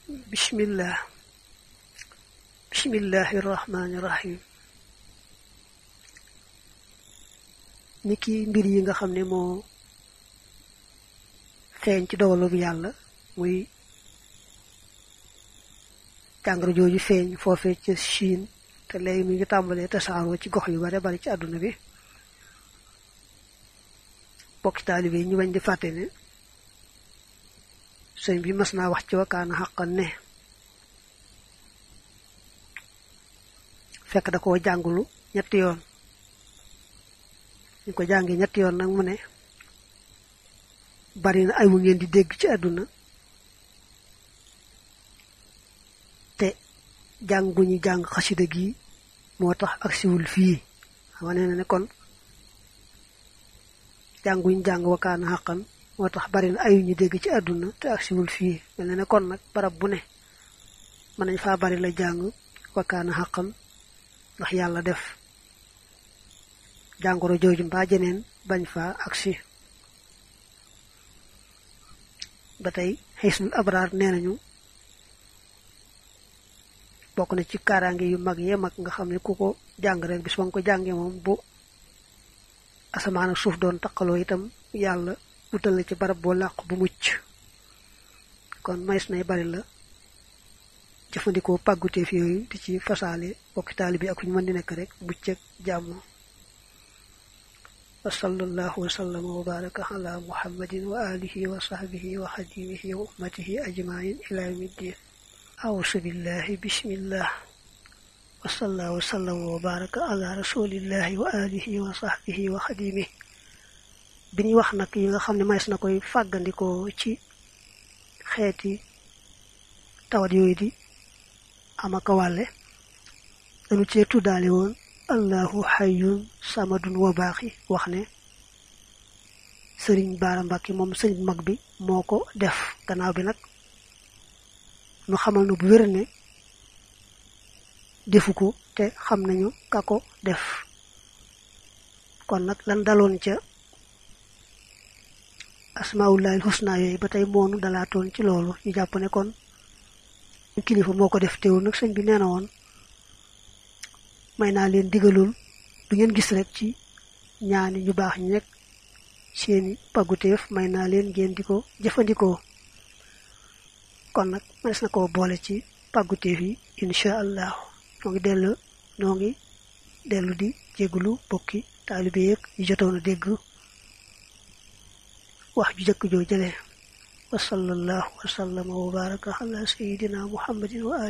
bismillah bismillahir rahmanir rahim niki mbir yi nga xamne mo feñ ci dogalu yalla muy jangoro joju feñ fofé ci Chine te lay mi ngi tambalé tassaro ci gox yu bari ci aduna bi bokk talibé ñu bañ di faté né señ bi masna wax ci wakana haqqan né fekk da ko jangulu ñetti yoon ñu ko jangé ñetti yoon nak mu né bari na ay wu ngeen di dégg ci aduna te jangu ñi jang xasida gi motax ak siwul fi wane na ne kon jangu ñi jang wakana haqqan motax bari na ay ñu dégg ci aduna te ak siwul fi mel ne kon nak barab bu ne man nañ fa bari la jang wakana haqqan ndax yalla def jangoro joju mba jeneen bañ fa aksi batay hisnul abrar nenañu bokku na ci karange yu mag ye mag nga xamne kuko jang rek bis won ko jangé mom bu asamaan ak suuf doon takalo itam yalla utal la ci barab bo laq bu mucc kon mays nay bari la jëfandikoo pàgguteef yooyu di ci fasaale bokki taalibi ak ñu mën di nekk rek mucc ak jàmm wa sallallahu wa sallama wa baraka ala muhammadin wa alihi wa sahbihi wa khadimihi wa ummatihi ajma'in ila yawmiddin a'udhu billahi bismillah wa sallallahu wa sallama wa baraka ala rasulillahi wa alihi wa sahbihi wa khadimihi biñu wax nak yi nga xamne mays na koy fàggandikoo ci xeeti tawat yooyu di amaka walé dañu ci tuddaale woon allahu hayyun samadun wa baqi wax ne serigne bara mbaki mom serigne mag bi moko def gannaaw bi nak nu xamal nu bu wér ne defuko te xam nañu kako def kon nak lan dalon ca asmaullahil husna yoy batay monu dalaton ci lolu ñu japp ne kon kilifa moko def teew nak señ bi neena won mayna leen digalul du ngeen gis rek ci ñaani ñu bax ñi nek seeni paguteef mayna leen ngeen diko jëfandiko kon nak manes na ko boole ci paguteef yi inshallah no ngi delu di jégulu bokki talibé ak ñu jotona dégg wax ju jëk jo jëlé وصلى الله وسلم وبارك على سيدنا محمد وآله